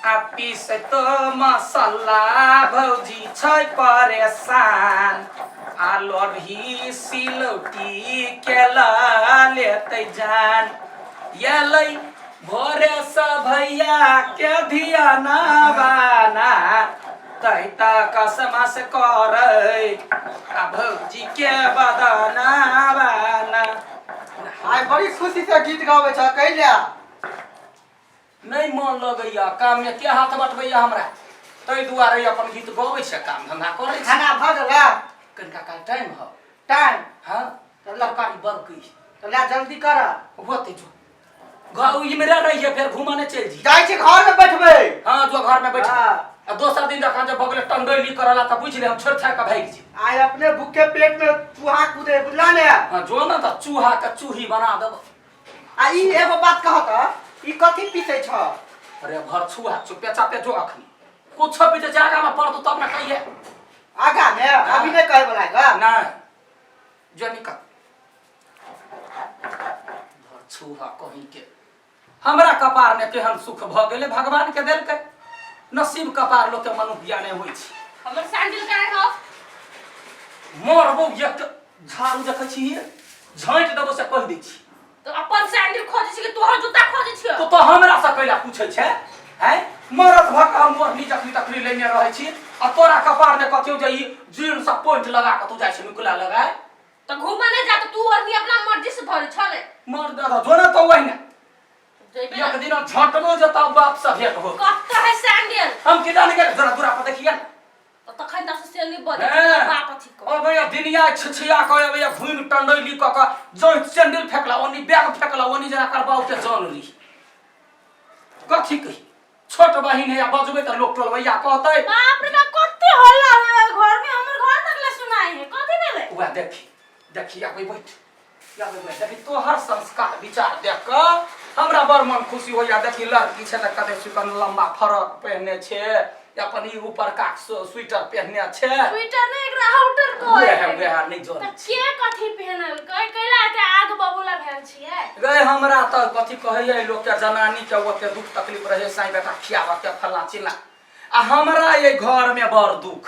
आ पीसतो मसल्ला भौजी छै परेशान आ लोढ़ी सिलौटी के लऽ लेतै जान एलै भोरे से भैया के धियाना बाना तै त कसमस करै आ भौजी के बदना बाना। आइ बड़ी खुशी से गीत गाबै छ कैला? नहि मन लगैया काम में, के हाथ बटबैया हमरा, ताहि दुआरे अपन गीत गबै छै, काम धंधा करै छै। खाना भऽ गेलै? कनिका काल टाइम ह। टाइम? हाँ, तरकारी बरकै। तऽ ला जल्दी कर। होते जो घर इमरे रहिए, फेर घूमने चलि जी। जाइ छी घर में बैठबै। हाँ, जो घर में बैठ। हाँ। आ दोसर दिन जखन जब बगले टंडैली करला तऽ बुझि ले हम छोड़ि छाड़ि कऽ भागि जी। आइ अपने भूखे पेट में चूहा कूदे, बुझला ने? हाँ, जो ने तऽ चूहा के चूही बना देब। आ ई एगो बात कह तऽ, ई कथी पीसै छ? अरे भर छुआ, चुपे चापे जो, अखनी कुछो पीछे छै आगा में पड़तौ तब ने कहिए। आगा में? अभी नहीं कहे वाला है गा? नहीं, जो निकल भर छुआ कहीं के। हमरा कपार ने केहन सुख भऽ गेलै, भगवान के देलकै नसीब, कपार लोक के मनुष्य नहि होइ छै। हमर सैंडल कहाँ हो? मरबौ एक झाड़ू देखै छी, झाँटि देबो से कहि दै छी। तो अपन सैंडल खोजै छी कि तोहर जूता खोजै छियो? तो हमरा से कैला पूछै छै हैं? मरद भऽ कऽ हम मोरनी जखनी तखनी लेने रहै छी आ तोरा कपार ने कथियो जे ई जीन सब पॉइंट लगा कऽ तू जाइ छै नुकला लगाय। तो घूमे नहीं जा तो तू और भी अपना मर्जी से धरे छले। मर्द दादा जो ने तो वही ने। जइबे एक दिन झटबो जता बाप से भेंट हो। कत्ता है सैंडल? हम की जाने गेल, जरा दूरा पर देखिए। तो तखन तऽ से नहीं बजे हैं। बाप अथी को। अबैया दिनिया छिछिया कऽ अबैया घुमि टंडैली कऽ कऽ जँ सैंडल फेकला ओनी, बैग फेकला ओनी, जेना कर बाप के जान ली। कथी कही, छोट बहिन है या बजबै तऽ लोक टोलबैया कहतै। बाप रे बाप, कते हल्ला होय है घर में, हमर घर तक ले सुनाई है। कथी भेलै? वएह देखी देखी, आबै बैठ, आबै बैठ। देखी तोहर संस्कार विचार देख कऽ हमरा बड़ मन खुशी होइया। देखी लड़की छै तऽ कते सुकन लम्बा फरक पहिरने छै, अपन ई ऊपरका स्वेटर पहिरने छै। स्वेटर नहि, एकरा आउटर कहै वएह है। वएह नहि जानै। तऽ के कथी पहिनलकै, कैला एते आग बबूला भेल छियै? गए हमरा तऽ कथी कहैया, लोकके जनानीके ओते दुख तकलीफ रहै साई बेटा खियाबऽ के फल्लाँ चिल्लाँ, आ हमरा एहि घरमे बड़ दुख।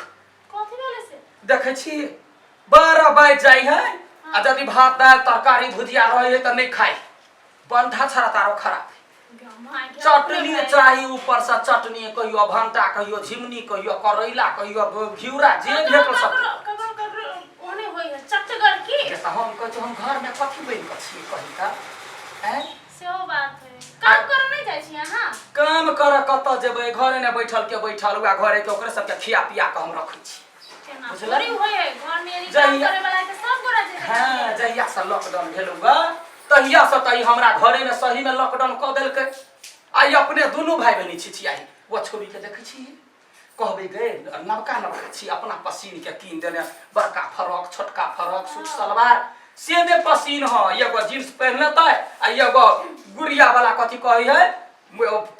कथी भेलै से? देखै छी 12 बाजि जाइ है आ यदि भात दालि तरकारी भुजिया रहै है तऽ नहि खाइ, बंठा छड़ा तारो खराब है। चटनी चाही, ऊपर से चटनी, कहियो भंटा, कहियो झिमनी, कहियो करैला, कहियो घिउरा, जे भेटल सब। ककरो ककरो ककरो ओने होई है चटगर की। जे हम कहै छी हम घर में कथी बनि कऽ छियै कही तऽ आँय? सेहो बात है। काम करे नहीं जाइ छी अहाँ? काम करऽ कतऽ जेबै, घरे ने बैठल के बैठल उएह घरे के ओकरे सबके खिया पिया कऽ हम रखै छी। केना बुझलै? थोड़ी होय है घर में यदि काम जहिया करे वाला के सब गोरा जेतै काम हाँ करे। जहिया से लॉकडाउन भेल हुआ तहिया से तऽ ई हमरा घरे में सही में लॉकडाउन कऽ देलकै। आ ई अपने दुनू भाई बहिनी छिछियाही ओ छोड़ी के देखै छी, कहबै गे नवका नवका छी, अपना पसीन के कीन देने बड़का फरक छोटका फरक सूट सलवार से ने पसीन ह, एगो जींस पहिन लेतै आ एगो गुड़िया वाला कथी कहै है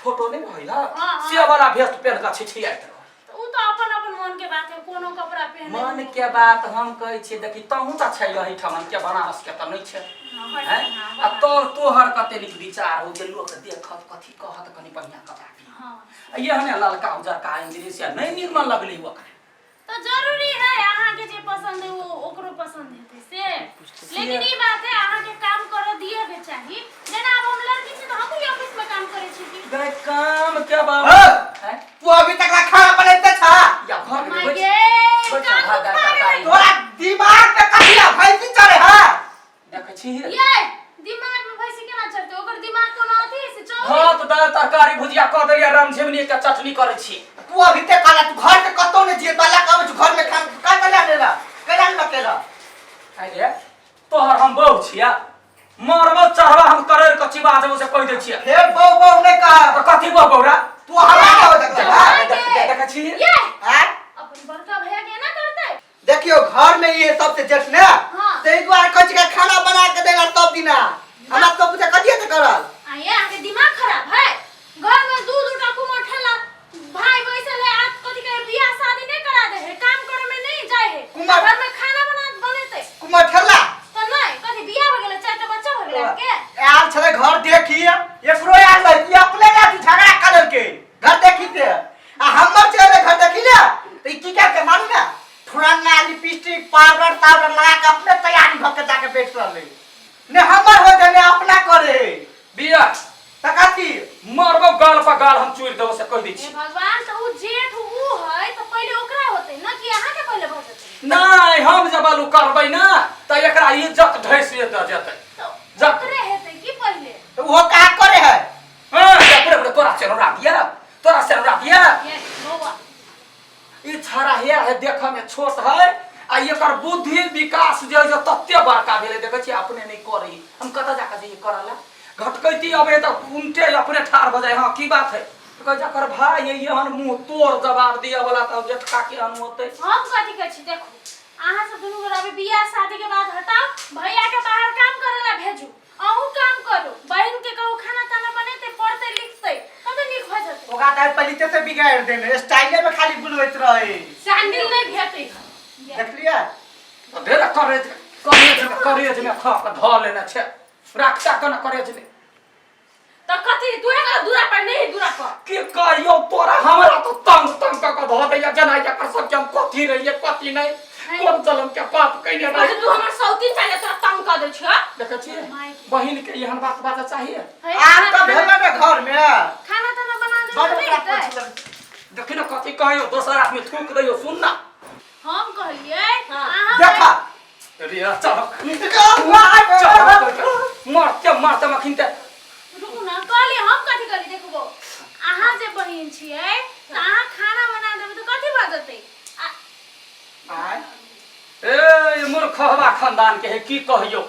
फोटो नहीं रहै है हाँ, हाँ। से वाला भेस्ट पहिन कऽ छिछियाइत रहै। तऽ उ तऽ अपन अपन मन के बात है, कोनो कपड़ा पहने मन के बात हम कहै छियै। देखी तहूँ तऽ छै एहिठाम के बनारस के तऽ नहि छै हैं? आ तो तोहर कते नीक विचार हो जे लोक देखत कथी कहत, कनि बढ़िया कपड़ा पहिन। हाँ। आ एहने ललका उजरका इंग्लिश या नहि नीमन लगलै ओकरा। तो जरूरी है अहाँ के जे पसंद है वो ओकरो पसंद हेतै से, लेकिन ई बात है अहाँ के काम करऽ दिए के चाही। जेना आब हम लड़की छी तऽ हमहूँ ऑफिस में काम करै छी की। गए काम के बाबू हाँ। हैं? तू अभी तक ला खाना बनैते छा? या घर में माय बैठ गे, बैठ कान भात दालि दुखा तरकारी। गेलै। तोरा दिमाग में कथी ला भैंसी चढ़े है? देखै छी ये दिमाग में भैंसी केना चढ़तै? ओकर दिमाग कोनो अथी है से चढ़ै? भात दालि तरकारी भुजिया कऽ देलियै, रामझिमनी के चटनी करै छी। तू अभी तक खाना तू घर से कतौ नहीं जिए ताला कहबै छौ घर में खाना का कला लेला कला न केला। अरे तोहर हम बहू छिया, मरबो चढ़बा हम करेर के चिबा देबो से कहि दै छियै। हे बहू बहू नहीं कह। तऽ कथी बहू बौरा? तू हमरा कहबै तक माय गे। देखै छी ये हैं? अपन बड़का भैया के एना करतै? देखियो घर में ये सबसे जेठ ने हाँ। ताहि दुआरे कहै छी कि खाना बना के देला सब दिना, हमरा सब पूछे कथी से करल। आ ये अहाँके दिमाग खराब है? घर में दू दूटा कुमर ठेला भाई बैसल है, आज कथी कहे बियाह शादी नहीं करा दे है, काम करे में नहीं जाए है, कुमार घर में खाना बना बनेते। कुमार ठेला तो नहीं कथी बियाह भ गेलै, चारिटा बच्चा भ गेलै अहाँके? आयल छलै घर देखी, एकरो आयल रहै कि अपने ना तू झगड़ा कर के घर देखी से। गाल हम चूरि देबो से कहि दै हे छी। भगवान, तऽ उ जेठ उ है तऽ पहिले ओकरा होतै न कि अहाँके पहिले भऽ जेतै? नहि, हम जे बालू करबै ने तऽ एकरा इज्जत ढैस जेतै। तऽ जा। ओकरे हेतै की पहिले? तऽ ओहो कहाँ करे है? हाँ, पूरे पूरे तोरा सेनुरा दिया, तोरा सेनुरा दिया। ये बौआ। ई छड़ा हे है, देखऽ में छोट है आ एकर बुद्धि विकास जे है से तते बड़का भेलै। देखै छियै, अपने नहि करै, हम कतऽ जाकऽ जइयै करऽ लए? घटकैती अबै तऽ उनटे अपने ठाढ़ भऽ जाइ। हँ, की बात है? तऽ कहै जकर भाय है एहन मुँह तोड़ जवाब दिअ वाला, तऽ जेठका केहन होतै? हम कथी कहै छी, देखू, अहाँ सब दुनू गोरा अभी बियाह शादी के बाद हटाउ, भैया के बाहर काम करे ला भेजू, अहूँ काम करू, बहिन के कहू खाना ताना बनेतै, पढ़तै लिखतै तब तऽ नीक भऽ जेतै। ओकरा तऽ पलिते से बिगाड़ देने, स्टाइले में खाली बुलबैत रहे। सैंडल नहि भेटै है। देखलियै? तऽ ढेर करेज करेज में करेज में खा कऽ धऽ लेने छै, रक्षा केना करेज में। तऽ कथी तू है दूरा पर नहीं दूरा पर? की कहियौ तोरा, हमरा तऽ तंग तंग कऽ कऽ धऽ दैया, जेना एकर सबके हम कथी रहियै कथी नहि, कोन जलम के पाप कयने अच्छा रही। तू हमर सौतीन चाहे तोरा तंग कऽ दै छियौ। देखै छियै, बहिन के एहन बात बाजऽ चाहिए? है, आब तऽ भेलै ने घर में। खाना ताना बना बड़ देबै ओकरा तऽ नहि हेतै? पोछ लगै। देखी ने कथी कहियौ, दोसर आदमी थूक दैयौ, सुन ना। हम कहलियै हाँ। अहाँ देखा। रे चल चल, मरते मरते मखिन ते। रुकू ना, कहलियै हम कथी कहलियै, देखबो, अहाँ जे बहिन छियै तऽ अहाँ खाना बना देबै तऽ कथी भऽ जेतै आ ए मूर्खवा खानदान के है, की कहियौ,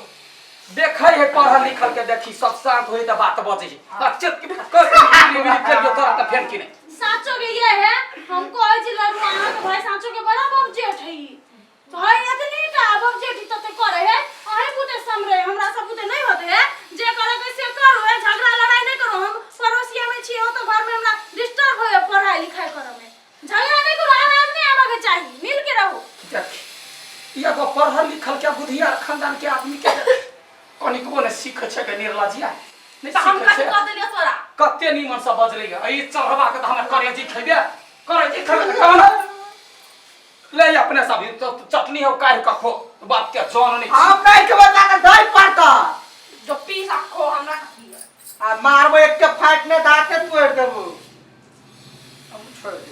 देखै है पढ़ल लिखल के, देखी सब शांत होई तऽ बात बजै है। अच्छे करियो तोरा तऽ फेर की नहि। साँचो के ये है, हम कहै छी लड़ू, अहाँ के भाई साँचो के बड़ा बम जेठ है ई। भाई एतनी टा बम जेठ तते करे है, अहीं बुते समरे, हमरा सब बुते नहीं होते है। जे करे के से करू है, झगड़ा लड़ाई नहीं करू। हम पड़ोसिया में छी, ओ तो घर में हमरा डिस्टर्ब होय पढ़ाई लिखाई करे में। झगड़ा नहीं करू, आवाज नहीं आबे के चाही, मिल के रहू। देख, ई एगो पढ़ल लिखल के बुधियार खानदान के आदमी के कनिकबो ने सीख छै के निर्लजिया नहि तऽ हम सीख कथी छै। कऽ देलियै तोरा? कते नीमन से बजलै है ई चढ़वा के, तऽ हमर करेजी खेबे करेजी खेबे तऽ कहना ले अपने सब तो चटनी हो काढ़ के खो, बाप के जान नहीं। हम नहीं खेबै ताके दही पड़ता। जो पीस आ खो, हमरा कथी है? आ मारबो एक के फाट में दाँते तोड़ देबो। हम छोड़ दे।